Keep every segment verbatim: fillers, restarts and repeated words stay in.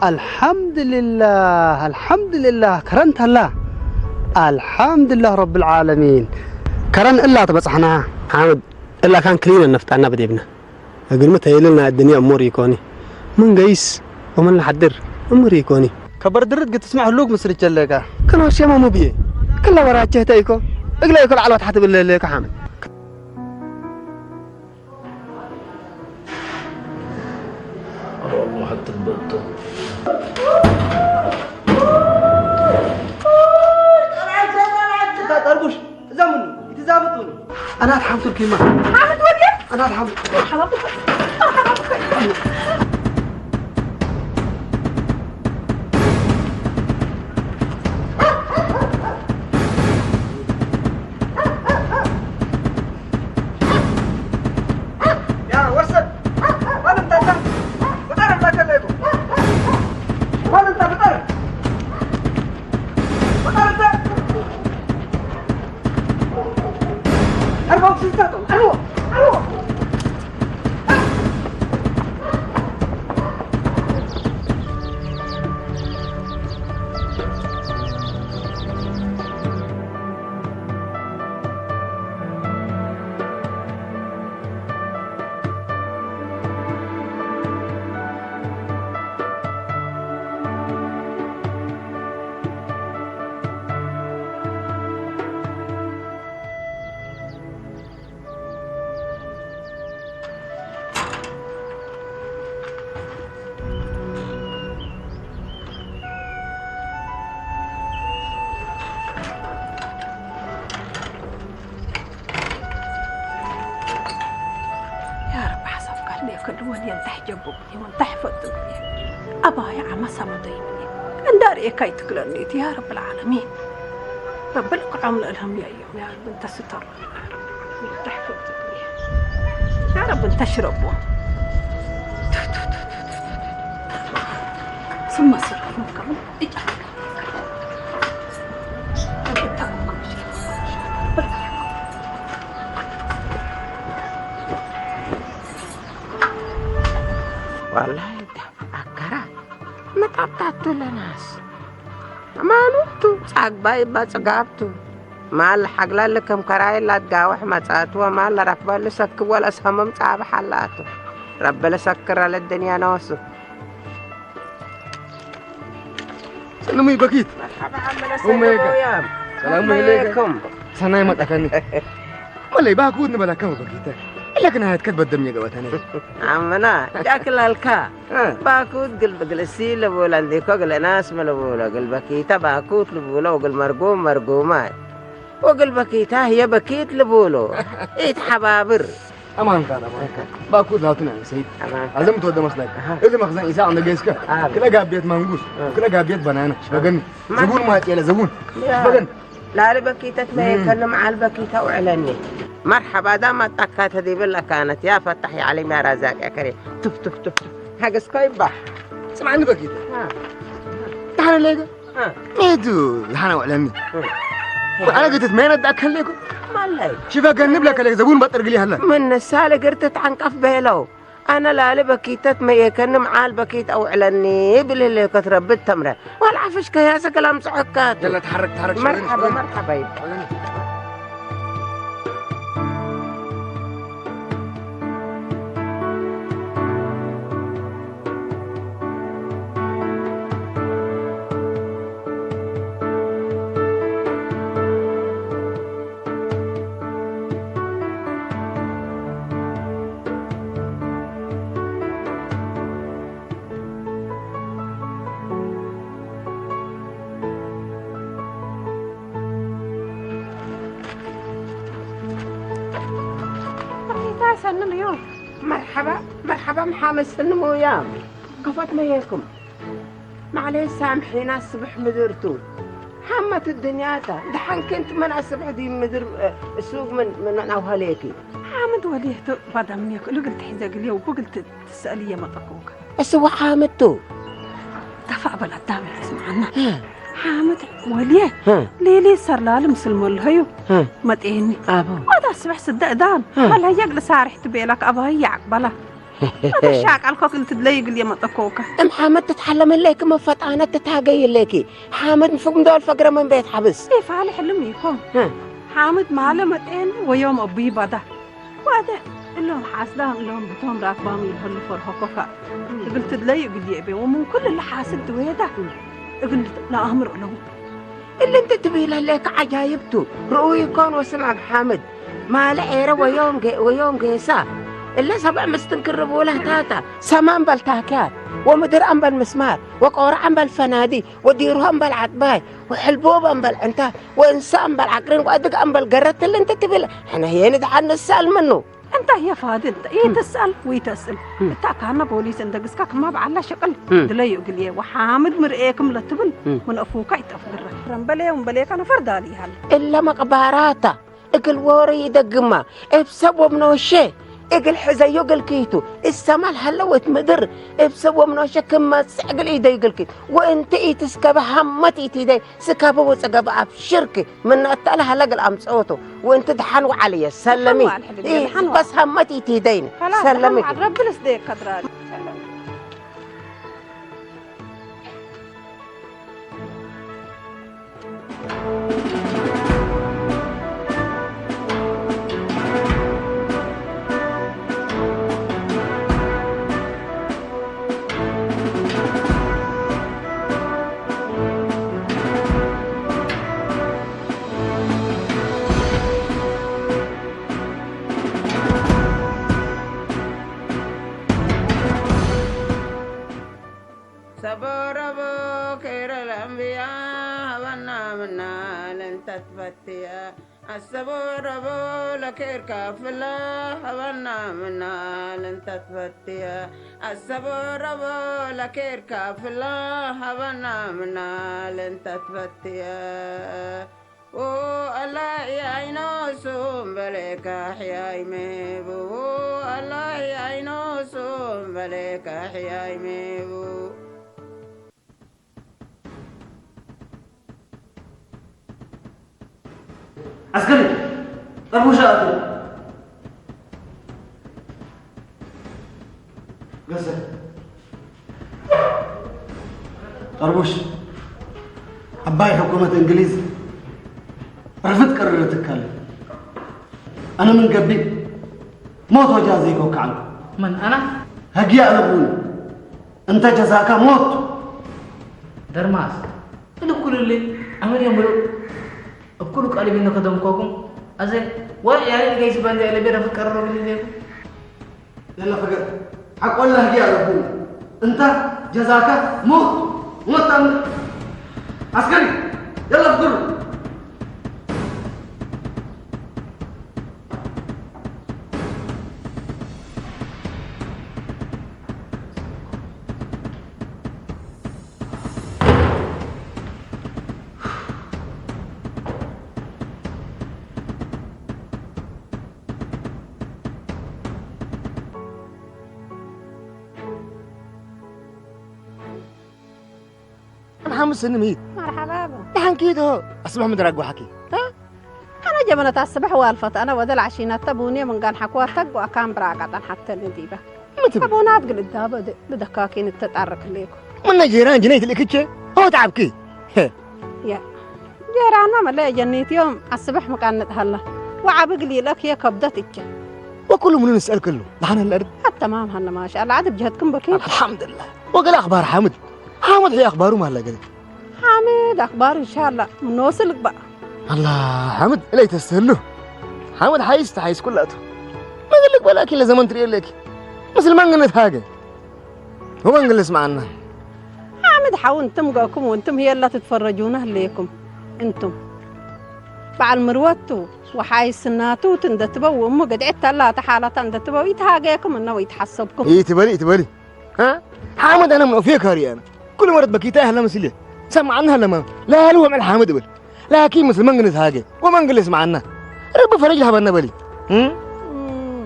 አልሐምድልላህ፣ አልሐምድልላህ፣ ከረን ተላ። አልሐምድልላህ ረብል ዓለሚን። ከረን እላ ትበጽሐና። ሓምድ፣ እላ ካን ክሊነ ነፍጣና በዴብነ። እግልሚ ተይልልና እድንያ እሙር ኢኮኒ። ምን ገይስ ወምን ለሐድር እሙር ኢኮኒ። ከበር ድርት ግትስመዕ ህሉክ ምስል ጀለካ። ከኖ ሼማ ሙብዬ። ክለ ወራቼ ህተ ኢኮ። እግለ ኢኮ ለዐል ወተሐት ብለለካ ሓምድ። አላህ አትበልጠው። ጠርቡሽ፣ እዛ ምኑ? ኢትዛበጡኒ። አና አትሓምቱልኪማ። ሓምድ ወዴ? አና አትሓምቱ። መርሐባ ብከ። መርሐባ ብከ። ያ ወሰድ፣ ማን እንተ፣ ብጠር እንተ ከለይኩ። ማን እንተ ብጠር። ብጠር እንተ። አርባው ስልሳ ጦም፣ አርባው፣ አርባው። ያ ረቢ፣ ሐሳብ ካልኔ ከሉ ወንየ እንታይ ጀቡብኒ ወንታይ ፈጡብኒ። አባየ ዐመ ሰመደይኒ እንዳ ርኤካ ይትክለኒት ያ ረቢ ለዓለሚን። ረቢ ለክልኦም ለእልህም ያዮም ያ ረቢ እንተ ስተር። ያ ረቢ እንተ ሽረቦ። ስመ ስር ከምን እጫ ወላሂ አከራ መጣጣቱ ለናስ አማኑቱ ጻግባይ እባ ጽጋብቱ። ማል ሐግላ ልክም ከራይ ላትጋወሕ መጻቱ ወማል ለረክበ ልሰክብ ወለአስሀምም ጻብሕ አላቱ። ረቢ ልሰክረ ለድንያ ነወሱ። ሰለሙይ በኪት። መርሐባ ዐመለ ኡመይከ። ሰለሙ ሰላሙ ዐለይከ። ዐለይኩም። ሰናይ መጣከኒ። መለይ ባኩት ንበላከ ወበኪተ። እለ ክናየት ከትበደም የገበተነ። አመና ጃክል አልካ። እ። ባኩት ግል ብግል እሲ ለቦላ እንዴኮ ግል እናስ መለቦላ ግል በኪተ ባኩት ልቦላ ወግል መርጎም መርጎማይ። ወግል በኪተ ህየ በኪት ልቦሎ። ኢትሐባብር። አማንካ፣ አማንካ። ባኩት ላቱን አንሰይት። አማንካ። አዘም ተወደ መስለክ። አሃ። እዚ መኽዘን ኢሳ እንደ ገስከ። አብ። ክለ ጋቤት ማንጉስ፣ እ። ክለ ጋቤት በናና። ሽበገኒ። ማ-፣ ዘቡን ማጤለ ዘቡን። ያ። ሽበገን። ላሊ በኪተት መ ም። ከነ መዓል በኪተ ውዕለኒ። መርሐባ ዳም አጣካተ ዲብል አካነት ያ ፈታሕ ያ ዐሊም ያ ራዛቅ ያ ከሪም። ቱፍ ቱፍ ቱፍ ቱፍ። ሐገስኮ ይባሕ። ስምዓኒ በኪተ። አ። ተሐነ ሌገ? አ። ሜቱ ለሐነ ውዕለኒ። እ። ወዐለ ግትት መየነ ዳከን ሌኩ። ማለይ። ሽፈ ገንብ ለከሌ ዘቡን በጥር ግሊ ሀለ። ምን ንሳል እግር ትትዐንቀፍ ቤለው። አነ ላሊ በኪተት መዬከኒ ምዓል በኪት አውዕለኒ እብል ህሌከት ረቢ ተምረ። ወልዓፍሽ ከያሰ ከላም ጽሑካቱ። የለ ተሐረክ፣ ተሐረክ፣ ሸበኒ፣ መርሐባ፣ ሸበኒ። መርሐባ ይብ። ሸበኒ። መርሐባ፣ መርሐባ፣ መሓመድ ሰኒ ሞያም። ከፎት መዬኩም። ማዕሌ ሳምሒና፣ ስብሕ ምድር ቱ። ሓመት እድንያታ፣ ደሓን ክንት መን አስብሕ ዲብ ምድር፣ እ፣ ሱግ ምን፣ ምን፣ ምን አውሀሌኪ? ሓምድ ወሌህ ቱ፣ ባዳ ምንየክ እሉ እግል ትሕዜ እግልዬ ወቡ እግል ት-፣ ትሰአልዬ መጠኩከ። እስወ ሓምድ ቱ። ተፋእ በል አዳም እስመዓና። ሀ። ሓምድ ወሌህ፣ ሀ። ሌሊት ሰርላል ምስል ሞልሀዩ፣ ሀ። መጤኒ። አቦ። ወዳ ስብሕ ስደ እዳን፣ ሀ። ሀል ህየ እግል ሳርሕ ትቤላክ አባህይ አቅበላ። ወደ ሻቃልኮ እግል ትድለዩ እግል የመጠኮከ። እም ሓምድ ትትሐለመ ህሌኪ፣ ምን ፈጣነት ትትሃገይ ህሌኪ። ሓምድ ፍግም ዶል ፈግረ ምን ቤት ሐብስ። ኢፋሊ ሕልም ኢኮን። ሀ። ሓምድ ማለ መጤን ወዮም አቡይ ባዳ። ወአደ እሎም ሓስዳም እሎም ብቶም ራክባም ይልሆሉ ፈርሆኮከ። እግል ትድለዩ እግል የእቤ ወምን ኩል እለ ሓስድ ድዌዳ እግል ለአምር እሎም። እሊ እንዴ ትቤለ ህሌከ ዐጃይብ ቱ። ርኡይ ኢኮን ወስምዐ እብ ሓምድ። ማለ ዔረ ወዮም ጌ-፣ ወዮም ጌሳ። እለ ሰብዕ ምስትንክር ቡለ ህታታ። ሰመ እምበል ታክያት፣ ወምድር እምበል ምስማር፣ ወቆረዕ እምበል ፈናዲ፣ ወዲርሆ እምበል ዐጥባይ፣ ወሕልቡብ እምበል ዕንታት፣ ወእንሰ እምበል ዐቅሪን፣ ወአድግ እምበል ገረት እሊ እንዴ ትቤለ፣ ሕነ ህዬ ንድሓን ንሰአል ምኑ። እንተ ህዬ ፋዲ እንተ፣ እም። ኢትስአል ወኢተስእል። እም። እተ አካነ ቦሊስ እንደ ግስካ ክማ በዐላ ሸቅል እም። ድለዩ እግልዬ ወሓምድ ምርኤክም ለትብል እም። ምን አፉካ ኢተፍግረ። ረምበሌ ወምበሌካ ነፈር ዳሊ ይሃል። እለ መቅባራታ እግል ዎሮ ኢደግማ፣ እብ ሰብ ወምኖሼ እግል ሕዘዩ እግልኪቱ፣ እሰማል ሀለ ወእት ምድር እብ ሰብ ወምኖሼ ክም መጽእ እግል ኢደዩ እግልኪ፣ ወእንቲ ኢትስከበ ሀመት ኢቲደይ፣ ስከበ ወጽገበ አብሽርኪ፣ ምነ እተ ለሀለ እግል አምጽኦቱ፣ ወእንቲ ደሐን ወዐልየ፣ ሰለሚ። ደሐን ወዐል ሕድግየ፣ ኢ፣ ደሐን ወዐል። በስ ሀመት ኢቲደይን፣ ከላስ፣ ሰለሚ። ደሐን ወዐል፣ ረቢ ልስደየከ ድራሪ። ሰቦ ረቦ ኬረ ለአንብያ ሀበና ምና ለእንተ ትፈትየ። አሰቦ ረቦ ለኬር ካፍላ ሀበና ምና ለእንተ ትፈትየ። አሰቦ ረቦ ለኬር ካፍላ ሀበና ምና ለእንተ ትፈትየ። ወአላ ይአይኖ ሱም በሌከ ሕያይ ሜቡ፣ ወአላ ይአይኖ ሱም በሌከ ሕያይ ሜቡ። ዐስከሪ፣ ጠርቡሽ አቱ። ገሰ። ጠርቡሽ፣ ዐባይ ሕኩመት እንግሊዝ ዕርፍት ቅርር ትካለ። አነ ምን ገብእ ሞት ወጃዜኮ ከዐልኩ። ምን አነ? ህግየ አለቡኒ። እንተ ጀዛከ ሞት። ደርማስ፣ እሊ ኩሉ እሊ አምን የምሉ እብ ኩሉ ቀልቢ እንከደምኮኩም፣ አዜ ወር ዕያሊ ልገይስ በንዴ ለቤ ረፍቅ ቀረሮ እግል ሌኩም። ለለ ፍገር፣ ሐቆለ ህግየ አለቡኒ። እንተ ጀዛከ ሞት፣ ሞት አምን። ዐስከሪ፣ የለ ፍግሩ። እብ ሐሙስ እንምሂት። መርሐባ አቡ። ደሐን ኪድ ሆ። አስበሕ ምድር አጓሓኪ። እ? አነ ጀመነት አስበሕ ዋልፈት፣ አነ ወደ ለዐሺነተ ቡኔ ምን ጋን ሐክወ ተግ ወአካን ብራቀ ጠንሐተኒ ዲበ። ምን ትብል? አቡናት ግል እዳበ እደ ልደካኪን እተጣረክ ሌኩ። ምነ ጄራን ጅነይት ልእክቼ አው ተዓብኪ። ሄ። ያ። ጄራና መለ ጀኒት ዮም አስበሕ መቃነት ሀላ። ወዓቢ ግል ይለክ የከብደት እቼ። ወኩሉ ምኑ ንስአል ክሉ ለሐነ ለእርድ። አተማም ሀነ ማሻአላ። አድብ ጀህትክም በኪ። አልሐምዱሊላህ። ወገለ አክባር ሓምድ? ሓምድ ሕይ አክባሩ ማለ ገለ። ሓምድ አክባሩ እንሻላ ምኖስ ልግባእ። አላ ሓምድ እለይ ተስተህሉ። ሓምድ ሓይስ ተሓይስ ኩላቱ። መግልክ በላኪ ለዘመን ትርእየ ለኪ። ምስል መንግነት ሃገ። ወመንግልስ መዓና። ሓምድ ሓው እንትም ገኩም ወእንትም ህየላ ትትፈረጁነ ህሌኩም። እንቱም። በዓል ምርወቱ ወሓይስናቱ እንደ ትበው እሙ ገድዕት ተላተ ሓላታ እንደ ትበው ኢትሃገየኩም እነ ወኢትሓሰብኩም። ኢትበሊ፣ ኢትበሊ። ሀ? ሓምድ አነ ምን ኦፌ ካሪ አነ። ኩሉ መረት በኪታይ ሀለ ምስሌ። ሰምዓኒ ሀለማ። ላሉ ወምዕል ሓምድ እብል። ላኪን ምስል መንግልስ ሃገ ወመንግልስ መዓና። ረቢ ፈረጅ ለሀበነ በሊ። እም? እም።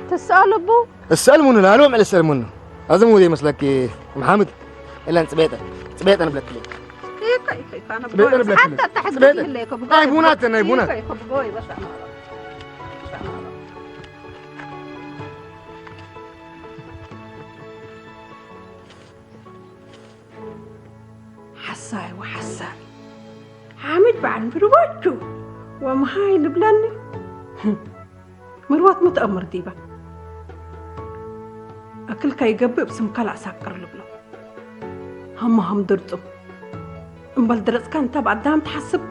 ትስአል እቡ? እስአል ሙኑ ላሉ ወምዕል እስአል ሙኑ። አዝም ወዴ መስለክ እም ሓምድ። እለን ጽቤጠ። ጽቤጠ ንብለክሌ። ይከ፣ ይከ፣ ይከ፣ ጽቤጠ ንብለክሌ። አታ ተሐዝብ ጽቤጠ። ይህለ ይከ ብጎይ። ናይ ቡናት፣ ናይ ቡናት። ይከ፣ ይከ ብጎይ፣ በሰ። ሐሳይ ወሐሳይ። ሓምድ በዐል ምርወቱ ወመሃይ ልብለኒ። ምርወት ሚ ተአምር ዲበ? እክል ከይገብእ እብ ስምከ ለአሳቅር ልብሎ። ሀመ ሀም ድርጹም። እምበል ድረጽከ እንተ በአዳም ተሐስብ።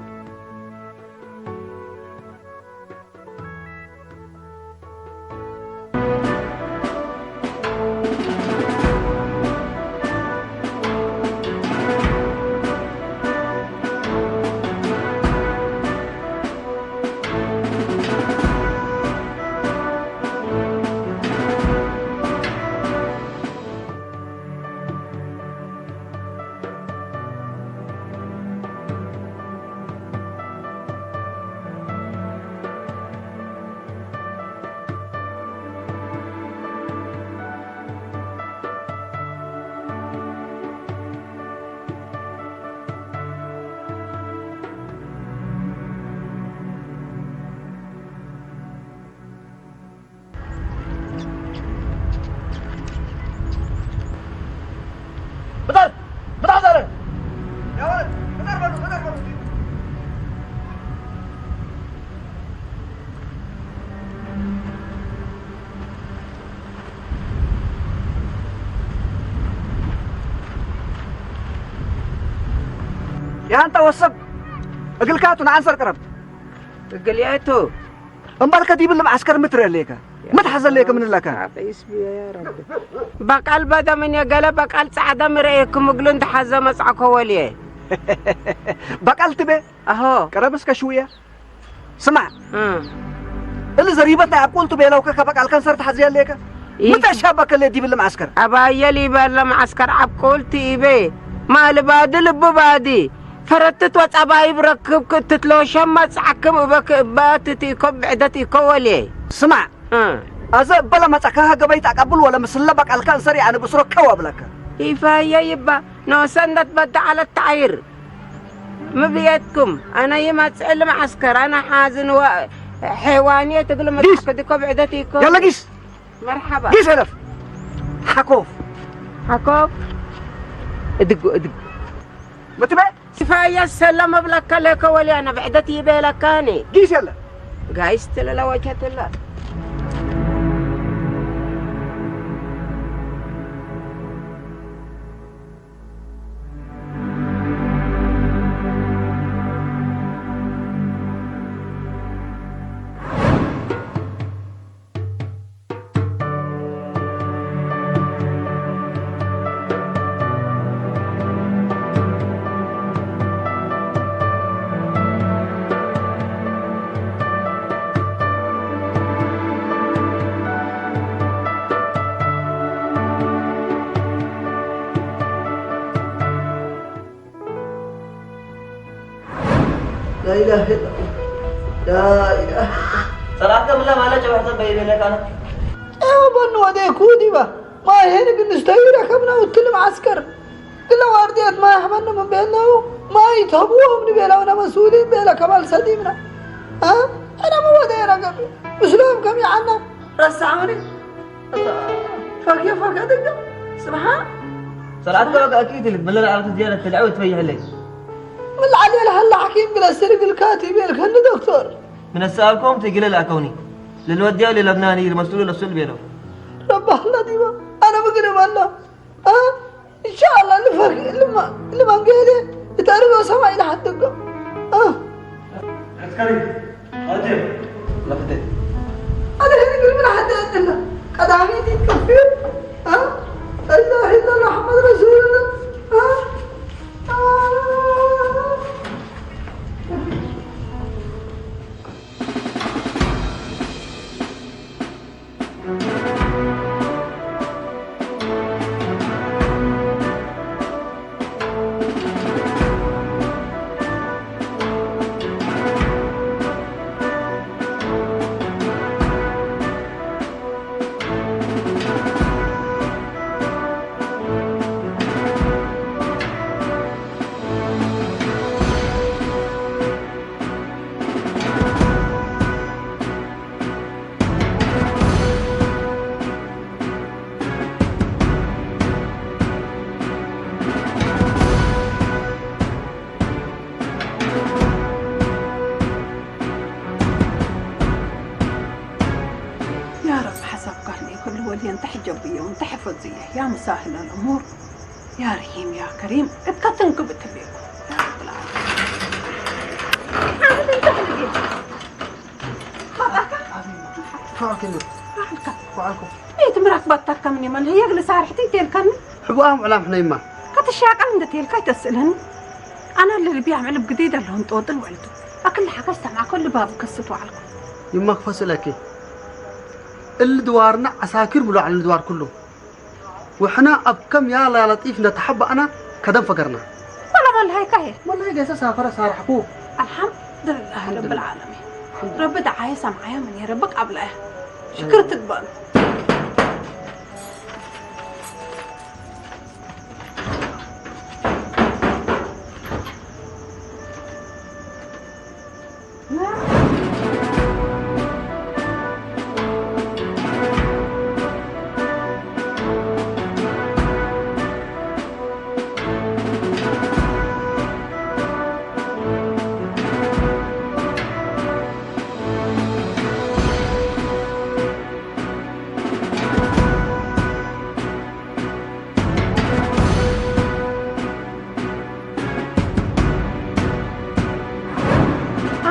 ብጠር! ብጠር ዘረ! ያ ወለድ፣ ብጠር በሉ፣ ብጠር በሉ እስኪ። ያንተ ወሰብ እግልካቱ ነአንሰር ቅረብ። እግልየቱ እምበልከ ዲብሊ መዐስከር ሚ ትርኤ ሌከ? ሚ ተሐዘ ሌከ ምን ለከ? አቀይስ ብየ ያ ረቢ። በቃል በደ ምን የገለ በቃል ጸዕደ ሚ ረኤክም እግሉ እንደ ሐዘ መጽአኮ ወልየ። በቃል ትቤ? አሆ። ቀረብ እስከ ሽውየ። ስማዕ። እ። እሊ ዘሪበት ናይ አብቁል ቱ ቤለውከ ከበቃል ከንሰር ተሐዝየ ሌከ? ሚ ተሻበከ ሌ ዲብሊ መዐስከር? አባየ ሊበለ መዐስከር አብቁል ቱ ኢቤ። ማል ባዲ ልቡ ባዲ። ፈረትት ወጸባይብ ረክብክ እት ትትሎሸም መጽዓክም እበ ክእበ ትትኢኮ ብዕደት ኢኮ ወልዬ። ስማዕ፣ እ። አዘ እበ ለመጸካሀ ገበይ ተአቀብል ወለ ምስለ በቀልከ እንሰር የአንብስሮ ከወ እብለከ። ኢፋየ ይባ፣ ኖሰ እንደ ትበደ ዐለት ተዐይር። ሚ ብዬትኩም፣ አነ ይመጽእ እሊ መዐስከር፣ አነ ሓዝን ወ-፣ ሐይዋንየት እግል ጊስ! መጽዓክ ዲኮ ብዕደት ኢኮ። የለ ጊስ! መርሐባ። ጊስ እለፍ። ሐኮፍ። ሐኮፍ። እድጎ፣ እድጎ። ምትበ? ሲፋየ ሰለም እብለከ ለከ ወልያነ ብዕደት ይቤለካኒ። ጊስ የለ። ጋይስ ትልለ ወቸትለ። ላኢላሀ ኢለላህ። ላኢላሀ። ሰላምከ ምለ ማለ ጨበሕ ጸበ ይቤለካነ። ጨው በኑ ወዴኩ ዲበ። ማይ ሄን ግን ንስተዩ ረከብነ ውትልም ዐስከር። ግለ ዋርድየት ማይ አሕመድነ ምን ቤልነው ማይ ተህብዎም ንቤለውነ መስኡሊን ቤለ ከማል ሰሊምነ። አ? አነ መወደ ረገብ ምስሎም ከም ይዓና ረሳዕኒ። ፈክየ ፈከ ደጋ ስብሓ ሰልዓት ከበ አኪድ ልክ ምን ለለዓለት ዝያደት ትልዐው ትፈይሐለይ። ምን ለዓል የልሀለ ሐኪም ግለ ስር ግልካ ቲቤልከኒ ዶክቶር። ምን ሰአልኮም ትግለ ለአከውኒ ለልወድያው ለለብናኒ ለመስሉ ለሱል ቤለው። ረባህላ ዲባ አነ ምግርም አላ። አ? ኢንሻአላህ ልፈክ ልማ ልማንገሌ እተርዶ ሰማይ ለሐድጎ። አ? ዐስከሪ አጀብ ለፍቴ አደ ህኒ ግርምን ሐደ አደለ ቀዳሚ ዲት ከፊር። አ? لا إله إلا الله محمد رسول الله። አ? አ? ያ ረብ ሐሳብካ ህኔ ክሉ ወልዬ እንተ ሕጀብዮ እንተ ሕፈዝየ ያ ሙሳህል አልእሙር ያ ረሒም ያ ከሪም እትከ ትንክብ እትቤኩ ያ ረብ ልዓለሚን። ዓመት እንተ ሕልጌ መጣካ? ወዓልኩም። እት ምራክ ባታካ ምን የመልህ የግል ሳርሕቲ ቴልካኒ? ሕቡኣም ዕላም ሕነይማ። ከትሻቀል እንደ ቴልካ ይተስእልህኒ። አነ ለልቢ አምዕል እብ ግዴ ደለሁን ጦጥል ወዕልቱ። አክል ሐከስ ሰምዐ ከሉ ባብ ከስት ወዐልኩ። ይማክ ፈስለኪ። እሊ ድዋርና ዐሳኪር ብሎ ዐለ ድዋር ኩሉ። ወሕነ አብ ከም ያ ለጢፍ ነተሐበአነ ከደም ፈገርነ። ወለ መለሀይካ ህዬ? መለሀይ ገሰ ሳፈረ ሳርሐኩ። አልሐምድልላህ ረብል ዓለሚን። ረቢ ደዓየ ሰምዓየ ምን የረቢ ቃብላየ። ሽክር ትግበእ።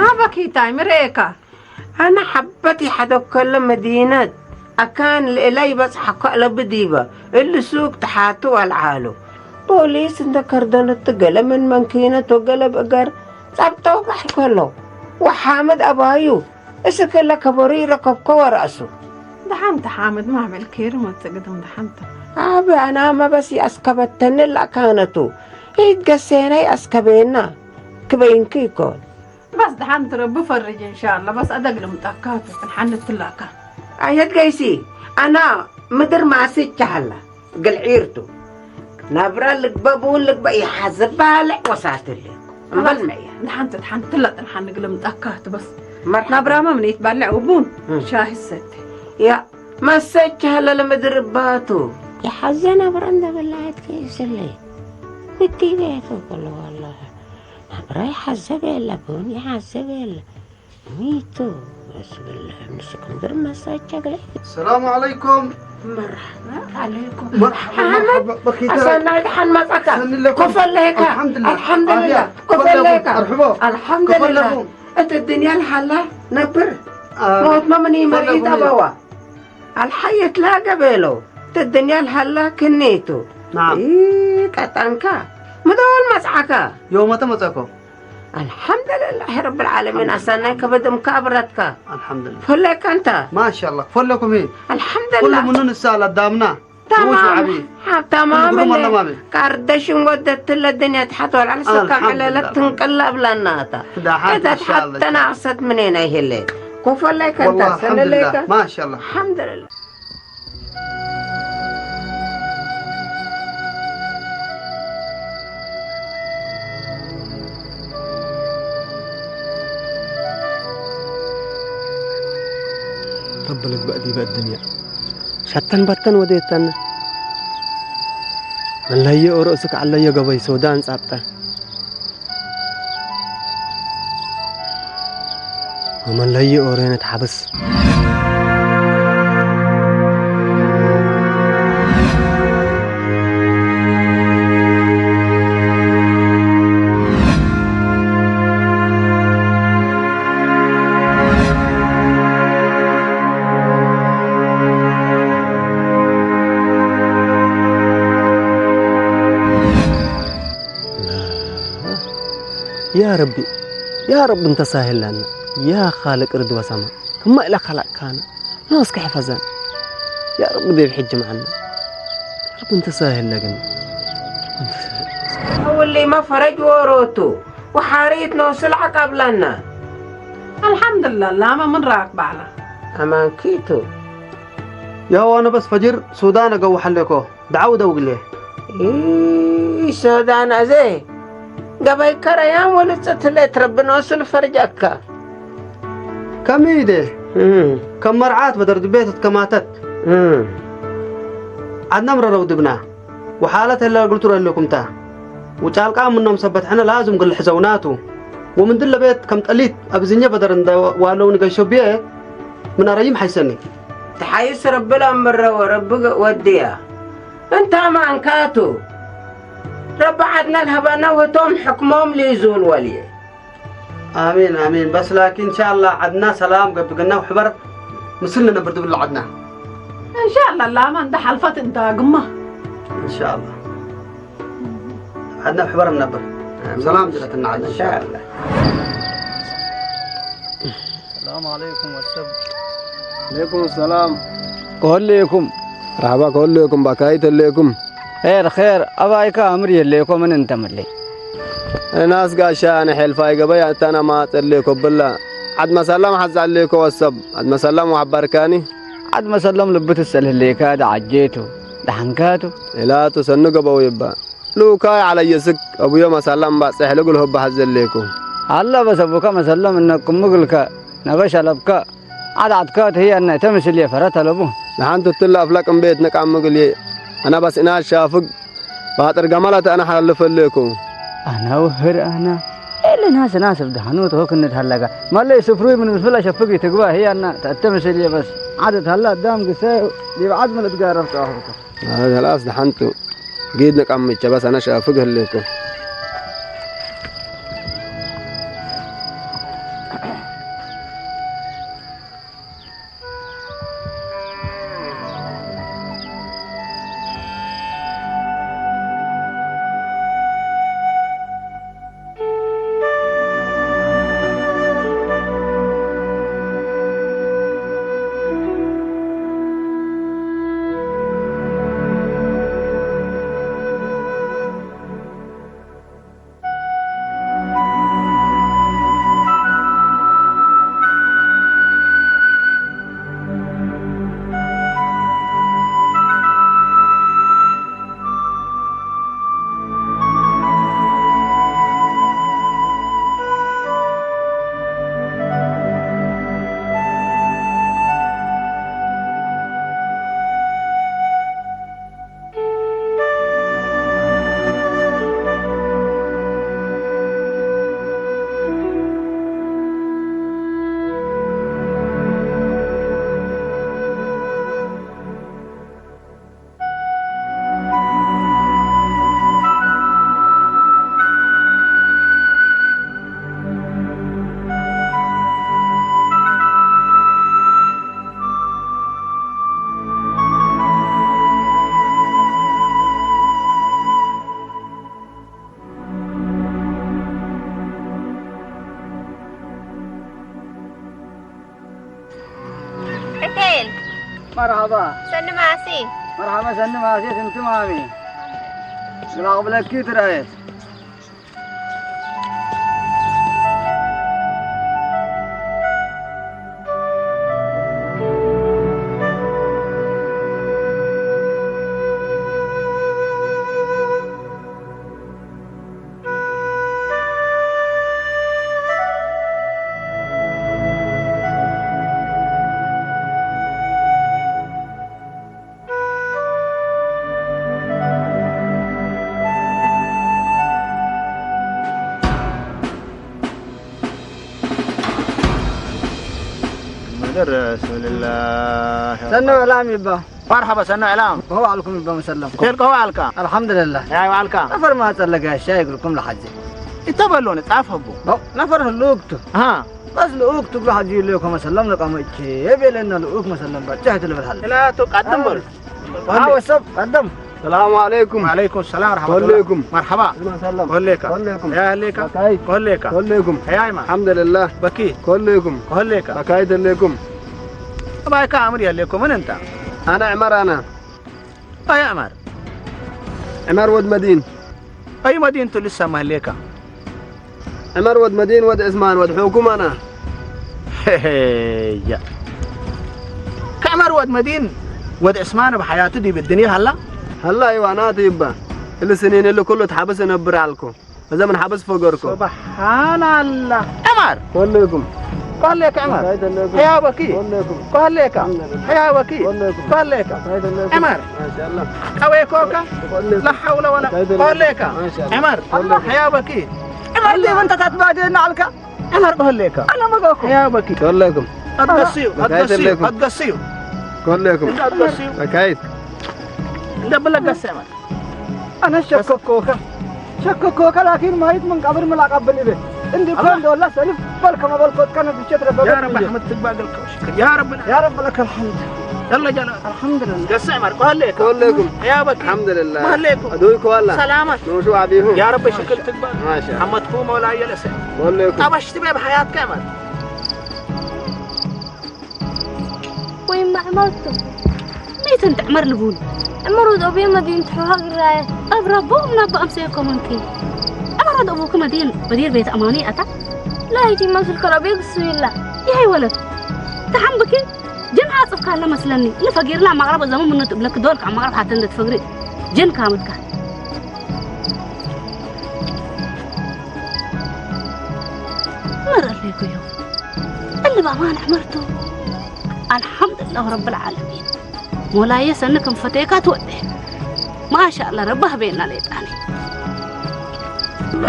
አበ ኪታይ ምሬካ። አነ ሐበት ይሐደኮለ መዲነት አካን ለእለ ይበጽሐኮ አለብ ዲበ እሊ ሱቅ ተሓቱ ወአልዓሉ። ፖሊስ እንደ ከርደንቱ ገሌ ምን መንኪነት ወገሌ ብእገር ጸብጠው በሕር ከለው። ወሓምድ አባዩ እስክ እለ ከበሩ ኢረከብኮ ወረአሱ። ደሐንተ ሓምድ ማመል ኬር መጽእ ግድም ደሐንተ። አብ አናመ በስ ይአስከበተኒ ለአካነቱ። ኢትገሴነ ይአስከቤና ክበይንኪ ኢኮን። በስ ደሐን ትረቢ ፈርጅ እንሻአላ። በስ አደግ ልምጣካ ቱ፣ እንሐንትላካ። አየት ገይሲ፣ አና ምድር ማስቻ ሀላ፣ እግል ዒርቱ። ነብረ ልግበእ ቡን ልግበእ ኢሐዝብ ባልዕ ወሳትል። እምበል መያ። ደሐን ትድሐን ትለጥ እንሐን እግል ልምጣካ ቱ በስ። መርሐባ። ነብራመ ምን ኢትባልዕ ወቡን እም። ሻሂ ሰቴ። ያ፣ መሰች ሀለ ለምድር እባቱ። የሐዘ ነብረ እንደ በላየት ከይስሌ። ብቲ ቤቱ ኩሉ ወላሂ። ነብረ ይሐዘብ የለ፣ ቡን ይሐዘብ የለ። ሚቱ፣ በስብላህ፣ ምስክ ምድር መሳች ቸግለ። ሰላሙ ዐለይኩም። መርሐባ ዐለይኩም። መርሐባ፣ አሕመድ፣ መርሐባ፣ በኪተ። አሰናይ ደሐን መጻካ። ሰኒ ለኩም። ኮፈለይካ። አልሐምዱሊላህ። አልሐምዱሊላህ። አፍያ። ኮፈለይካ። ኮፈለኩም። መርሐባ። አልሐምዱሊላህ። ኮፈለኩም። እት ድንያ ለሐላ ነብር። አዎ። ሞትመ ምን ይመርኢት ኮፈለኩም። አበዋ። አልሐየት ላገ ቤለው፣ እት ድንያ ለሀላ ክኔቱ። ናም። ኢ ቀጣንካ፣ ምዶል መጽዓካ። ዮመተ መጸኮ። አልሐምዱሊላህ ረብል ዓለሚን፣ አልሐምዱሊላህ። አሰናይ ከበድምካ አብረትካ። አልሐምዱሊላህ። ፈለከ እንተ። ማሻአላህ፣ ፈለኩም ሂ። አልሐምዱሊላህ። ኩሉ ምኑን እሳ ለዳምና። ተማም። ውሽ ወዐቢ። ሐ-፣ ተማም ኩሉ እለ። መለማሚ። ካርደሽን ወደትለ ድንያ ተሐት ወልዐል ሰካም አልሐምዱሊላህ። ዕለለት ትንቅለ እብላናታ። ዳሓት እተ ማሻአላህ። ተሐተና አቅሰት ምኔን አይሄለ። ኮፈለከ እንተ፣ ወላሂ ሰለለከ። አልሐምዱሊላህ። ማሻአላህ። አልሐምዱሊላህ። ዲበ እድንየ ሸተን በተን ወዴተነ። ምን ለህዬ ኦሮ እስክ ዐለዮ ገበይ ሶዳን ጻብጠ። ወመለዩ ኦሬነት ሐብስ። ያ ረቢ፣ ያ ረቢ እንተ ሳህል ለነ፣ ያ ካልቅ እርድ ወሰማ፣ ክመ እለ ከለቅካነ፣ ኖስከ ሕፈዘን። ያ ረቢ ዲብ ሕጅ መዐነ፣ ረቢ እንተ ሳህል ለግን። እውሊመ ፈረጅ ዎሮቱ፣ ወሓሪት ኖሱ ለዐቀብ ለነ። አልሐምድላህ፣ ላመ ምን ራክ በዐለ? አማንኪቱ። ያ ዋነ በስ ፈጅር ሱዳን አገው ሐሌኮ። ደዐው ደውግሌ። ኢሶዳን አዜ፣ ገበይከ ረያም ወልጽት ሌት ረቢ ኖሱ ልፈርጀከ። ከሚደ፣ እም። ከም መርዓት በደር ድቤት እት ከማተት። እም። ዐድነ ምረረው ድብና፣ ወሓለት ህለ እግል ቱ ረህሌኩም ተ። ወጫልቃም ምኖም ሰበት ሕነ ላዝም እግል ልሕዘውናቱ። ወምን ድለ ቤት ከም ጠሊት አብዝኘ በደር እንደ ዋለው ንገሾ ብዬ፣ ምን አረይም ሐይሰኒ። ተሐይስ ረቢ ለአምረ ወረቢ ወድያ። እንታመ አንካቱ፣ ረቢ ዐድነ ለሀበነ ወህቶም ሕክሞም ሊዙል ወልዬ። አሚን፣ አሚን። በስ ላኪን፣ እንሻአላህ፣ ዐድና ሰላም ገብእ ገና ወሕበር ምስል ነነብር ድብል ዐድና። እንሻአላህ፣ ላመ እንደ ሐልፈት እንተ ግማ። እንሻአላህ። ዐድና ወሕበር ነነብር። አሚን። ሰላም ጅረትና ዐድና። እንሻአላህ። ሰላም ዐለይኩም ወሰብ። ዐለይኩም ሰላም። ከሆሌኩም። መርሐባ ከሆሌኩም፣ ባካይት ህሌኩም። ኼር፣ ኼር፣ አባይከ አምር የሌኮ ምን እንተ ምሌ? እናስ ጋሻ፣ አነ ሔልፋይ ገበይ አተና ማጸሌኮ ብላ። ዐድ መሰለም ሐዝ ዐሌኮ ወሰብ፣ ዐድ መሰለም ወሐበርካኒ። ዐድ መሰለም ልብ ትሰል ህሌካ፣ ደዓጄቱ፣ ደሐንካቱ። እላቱ ሰኒ ገበው ይባ። ሉካይ ዐለ የስክ፣ አቡዮ መሰለም ባጽሕ ልግል ሆባ ሐዘሌኩ። አለ በሰቡከ መሰለም እነ ቅሙ ግልከ፣ ነበ ሸለብከ፣ ዐድ ዐድካት ህይ አነ እተ ምስል የፈረት አለቡ። ለሐንቱ እትለ አፍለቅ እምቤት ነቃም እግል፣ አነ በስ እናስ ሻፍግ፣ ባጥር ገመል አተ አነ ሐልፍ ህሌኩ። አነ ውህር አነ፣ እሊ ናስ ናስ እብ ደሐኑ ተሆክ እንድሀለገ፣ መለ ስፍሩይ ምን ምስል አሸፍግ ኢትግበእ ህይ አነ ተእተ ምስል የበስ፣ ዐድ እትሀለ አዳም ግሰ ዲብ ዐድ ምን እትጋረፍ ተዋህብከ። አይ፣ ኸላስ ደሐንቱ። ጊድ ነቃምቼ በስ አነ ሻፍግ ህሌኩ። ዕዴን። መርሐባ። ሰኒ ማሲ። መርሐባ ሰኒ ማሲ፣ ስንቲ ማሚ። ግላቅ ብለኪ ትረአየት። ረሱልላህ። ሰኖ ዕላም ይባ። መርሐባ ሰኖ ዕላም። ከሆ አልኩም ይባ መሰለምኩም። ኬል ከሆ አልካ? አልሐምዱልላህ። ያው አልካ? ነፈር ማጸለጋ ሻይ እግልኩም ለሐዜ። ኢተበሎኒ ጻፍ ህቡ። በው ነፈር ህሉክ ቱ። አሃ። በስ ልኡክ ትግሉ ሐጂ ኢሌኮ መሰለም ለቀመቼ ቤለነ ልኡክ መሰለም ባጫ ትልብል ሀለ። ላቱ ቀድም በል። አዎ ሰብ ቀደም። ሰላሙ አለይኩም። ወአለይኩም ሰላም ወረሕመቱላህ። ኮሌኩም። መርሐባ። ሰላም። ኮሌካ። ኮሌኩም። ያ ህሌካ። በካይ። ኮሌካ። ኮሌኩም። ያ ይማ። አልሐምዱሊላህ። በኪ። ኮሌኩም። ኮሌካ። በካይ ደሌኩም። ባይካ አምር የሌኩም ምን እንታ? አነ ዕመር አነ። አይ ዐመር። ዐመር ወድ መዲን። አይ መዲንቱ ልሰማ ህሌካ። ዐመር ወድ መዲን ወድ ዕስማን ወድ ሑኩም አነ። ሄሄያ። ከዐመር ወድ መዲን ወድ ዕስማን እብ ሐያቱ ዲብ እድንያ ሀላ? ሀላ አይዋ ናቱ ይባ። እሊ ስኒን እሊ ኩሉ ተሐብስ እነብር አልኩ። እዘ ምን ሐብስ ፈገርኮ። ሱብሓናላህ። ዐመር። ኮሌኩም። ኮሌከ ዐመር። ሕያወኪ። ኮሌካ። ሕያወኪ። ኮሌካ። ዐመር። ማሻአላህ። ቀዌኮከ። ኮሌኩም። ላ ሐውለ ወላ። ማሻአላህ። ኮሌካ። ማሻአላህ። ዐመር። ኮሌኩም። ሕያወኪ። ዐመር ዲብ እንተ ተትባዴና አልካ። ዐመር ኮሌካ። አነ መጋኮ። ሕያወኪ። ኮሌኩም። አትገስዩ፣ አትገስዩ፣ አትገስዩ። ኮሌኩም። እንደ አትገስዩ። አካይት። እንደ ብለህ ገሰ ዐመር። አነ ሸከኮከ፣ ሸከኮከ ላኪን ማይት ምን ቀብር ምን ላቀብል እቤ። እንዲ እኮ አላህ። እንደ ወላ ሰልፍ በል ከመበልኮት ከነ ፍቸት ረበበት ያ ረብ እንጂ። አሕመድ ትግባ ገልከው ሽክር ያ ረብ። ያ ረብ ለከል ሐምድ። የለ ጀለ። አልሐምዱሊላህ። ገሰ ዐመር፣ ኮሌኩም። ኮሌኩም። ሕያወኪ። አልሐምዱሊላህ። ኮሌኩም። አዶይ ኮላ። ሰላመት። ኖሹ አቢሁ። ያ ረብ ሽክር ትግባ። ማሻ። ሐመድኩ መውላ የለሰ። ኮሌኩም። ጠበሽት ቤ በሐያትከ ዐመር። ወይማ ዐመር ቱ፣ ሜት እንተ ዐመር ልቡኒ። ዐመር ወድ አቡየ መዲን ትሕዋ ግራየ፣ አብ ረቦ እምነ አባ አምሰየኮ ምንኪ። ዐመር ወድ አቡኪ መዲን፣ መዲር ቤት አማኒ አታ። ላይቲመ ስልከ ረቤ ግሱ ይላ። ይሀይ ወለት። ተሐምብኪ፣ ጀን አጽፍ ካለ መስለኒ። እሊ ፈጊርና መቅረብ ዘመን ምኑ ትብለክ ዶል ከዐ መቅረብ ሐተ እንደ ትፈግሪ። ጀን ካምትካ። መር አሌኩ ዮም። እሊ በአማን ዐመር ቱ። አልሐምዱሊላህ ረብል ዓለሚን። ሞላዬ ሰኒ ክም ፈቴካ ትወዴ። ማሻአላህ ረቢ ሀቤና ሌጣኒ።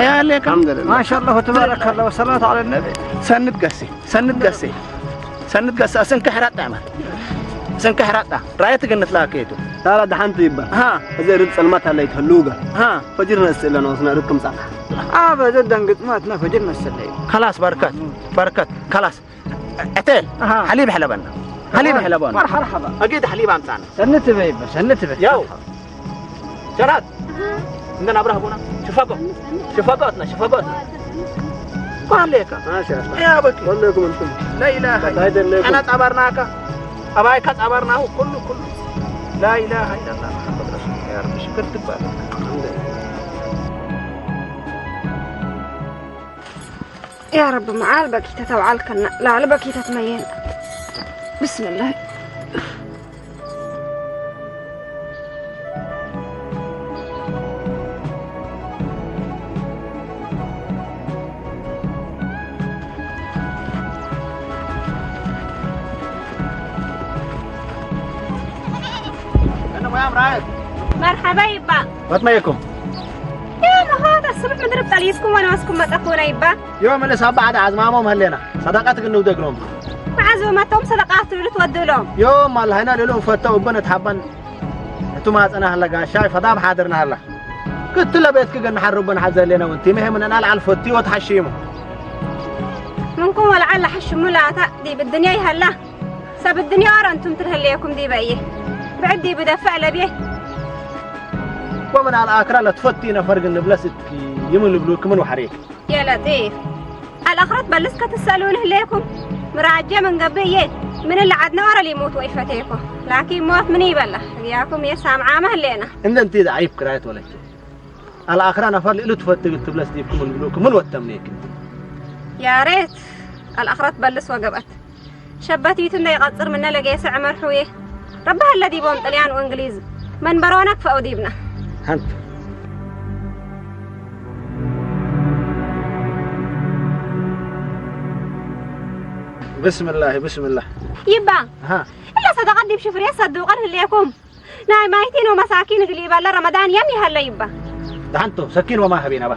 ያሌከ አልሐምዱሊላህ። ማሻአላህ ወተባረከላህ ወሰላቱ ዐለ ነቢ። ሰኒ ትገሴ፣ ሰኒ ትገሴ፣ ሰኒ ትገሴ። አስንከ ሕራጣ ዐመር። አስንከ ሕራጣ። ራየት ገነት ላከየቱ። ላላ ደሐንቱ ይባ። ሃ። እዘ ርድ ጸልማት አለይት ህሉገ። ሃ። ፈጅር ነስእ ለነ ወስነ ርክም ጻፍ። አበ እዘ ደንግጽማትና ፈጅር ነስእ ለይ። ከላስ በርከት፣ በርከት፣ ከላስ። ዕቴል፣ አሃ። ሐሊብ ሕለበና። ሐሊብ አሃ። ሕለበና። መርሐባ። አጊድ ሐሊብ አምጣና። ሰኒ ትበይ ይባ፣ ሰኒ ትበይ። ያው። ጀራት። አሃ። እንደና አብረህ ቡና። ሽፈጎ። ሽፈጎትና፣ ሽፈጎትና። ኳሌካ። ማሻአላህ። ያ በኪ። ወለኩም እንቱም። ላኢላሃ። ታይደለኩም። አና ጻባርናካ። አባይካ ጻባርናሁ። ኩሉ፣ ኩሉ። ላኢላሃ ኢለላህ ሙሐመድ ረሱሉላህ። ያ ረቢ ሽክር ትባል። ያ ረቢ መዓል በኪተት አውዓልከና፣ ለዐለ በኪተት መየን። ብስምላህ። መርሐባ ይባ። ወትመየኩም። ዮም ሆት አስብሕ ምድር ጠሊትኩም ወነወስኩም መጸኩነ ይባ። ዮም እለ ሳባ ዐድ አዝማሞም ህሌና፣ ሰደቀት ግን ንውደግሎም። መዓዝ ወመቶም ሰደቃት ልትወድሎም። ዮም አላህና ልሉ ፈተው እበ ነትሐበን። እቱ ማጸና ህለ ጋሻይ ፈዳብ ሓድርና ህለ። ክት ለቤትክ ገን ሐሩበን ሐዘ ህሌና ወንቲ፣ ምሄ ምንና ለዐል ፈቲ ወትሐሺሙ። ምንኩም ወለዐል ለሐሽሙ ላታ ዲብ እድንያ ይሀላ። ሰብ እድንያ ወረ እንቱም ትልህሌኩም ዲበ እዬ። ብዕድ ዲብ ደፈዕ ለብዬ። ወምን አልአክራ ለትፈቲ ነፈር ግን ንብለስ እትኪ ይምን ልብሉክ ምን ወሐሬክ። የ ለጢፍ፣ አልአክረት በልስ ከትሰአሉኒ ህሌኩም፣ ምራጄ ምን ገብእ እዬ፣ ምን እለ ዐድነ ወረ ሊሙት ወኢፈቴኮ። ላኪን ሞት ምን ኢበላ፣ ህግያኩም እዬ ሳምዓመ ህሌና። እንደ እንቲ ደዓይፍ ክራየት ወለኪ፣ አልአክራ ነፈር ልእሉ ትፈትግ ትብለስ ዲብኩም ምን ብሉክ፣ ምን ወተምኔክ? ያ ሬት፣ አልአክረት በልስ ወገብአት። ሸበቲቱ እንዴ ኢቀጽር ምነ ለጌሰ ዐመር ሑዬ፣ ረቢ ሀለ ዲቦም ጥልያን ወእንግሊዝ መንበሮነ ክፈአው ዲብነ። ሐንት። ብስምላህ፣ ብስምላህ። ይባ፣ አሃ። እለ ሰደቀት ዲብ ሽፍርየት ሰዱቀት ህሌኩም፣ ናይ ማይቲን ወመሳኪን እግል ኢበለ ረመዳን የም ይሀለ ይባ። ደሐንቶ፣ ሰኪን ወማ ሀቤን አባ።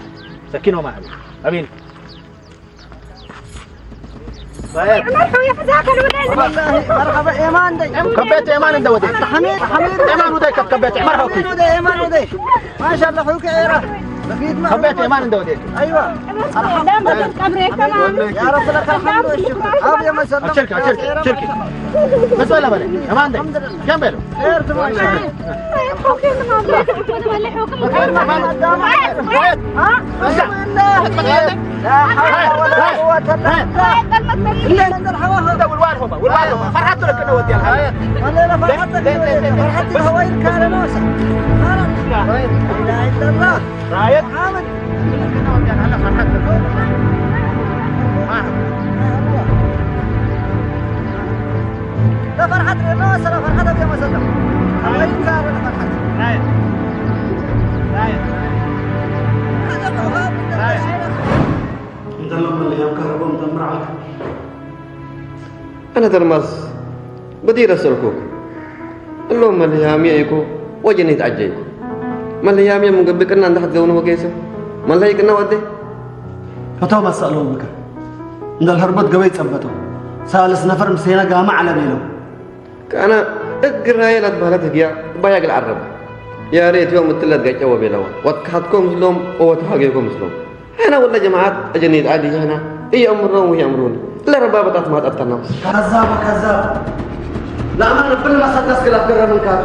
ሰኪን ወማ ሀቤን። አቤን። መርሐበ ኤማን ደይ። ከቤት ኤማን እንደ ወዴ። ሐሚድ፣ ሐሚድ። ኤማን ወዴ ከቤት መርሐባ። ሐሚድ ወዴ፣ ኤማን ወዴ። ማሻአላህ ሑክ ኤራ። በፊት ማ-፣ ከቤት ኤማን እንደ ወዴ። አይዋ። አልሐምዱሊላህ። ያ ረብ ለከ አልሐምዱ ወሽክር። አብ የመሰለ። አሽርክ፣ አሽርክ፣ አሽርክ። በሰላ በለ። ኤማን ደይ። ከም በሉ። ለፈርሐት ሬድዮ መሰለ፣ ፈርሐት አብየ መሰለ። አወይን ካረ ለፈርሐት። ራየት። ራየት። ራየት። እንተ ለመለያም ከረቦም ተምር ዐልክ። አነ ተርማስ በዲር አሰርኩክ። እሎም መለያምየ ኢኮ ወጀኒት ዐጀይኩ። መለያምየ ምን ገብእ ቅና እንደ ሐትገውነ ወጌሰ። መለይ ቅና ወዴ። ፈቶም አሰአሎም ብከ። እንደ ለሀርቦት ገበይ ጸበጠው። ሳልስ ነፈር ምሴነ ጋመ ዐለ ቤለው። ከአነ እግል ራየ ለትበህለት ህግያ እባይ እግል ዐረብ። ያ ሬት ዮም እትለ ትገጨ ወቤለወ። ወትከሐትኮ ምስሎም ወወትሃጌኮ ምስሎም። ሕነ ወለ ጀማዐት አጀኒት ዐሊ ሕነ ኢየአምሮም ወኢየአምሩኒ። እለ ረባበጣት ማጠርተና በስ። ከዛብ ወከዛብ። ለአማን እብል መሰደስ ግል አትገረ ምንካቱ።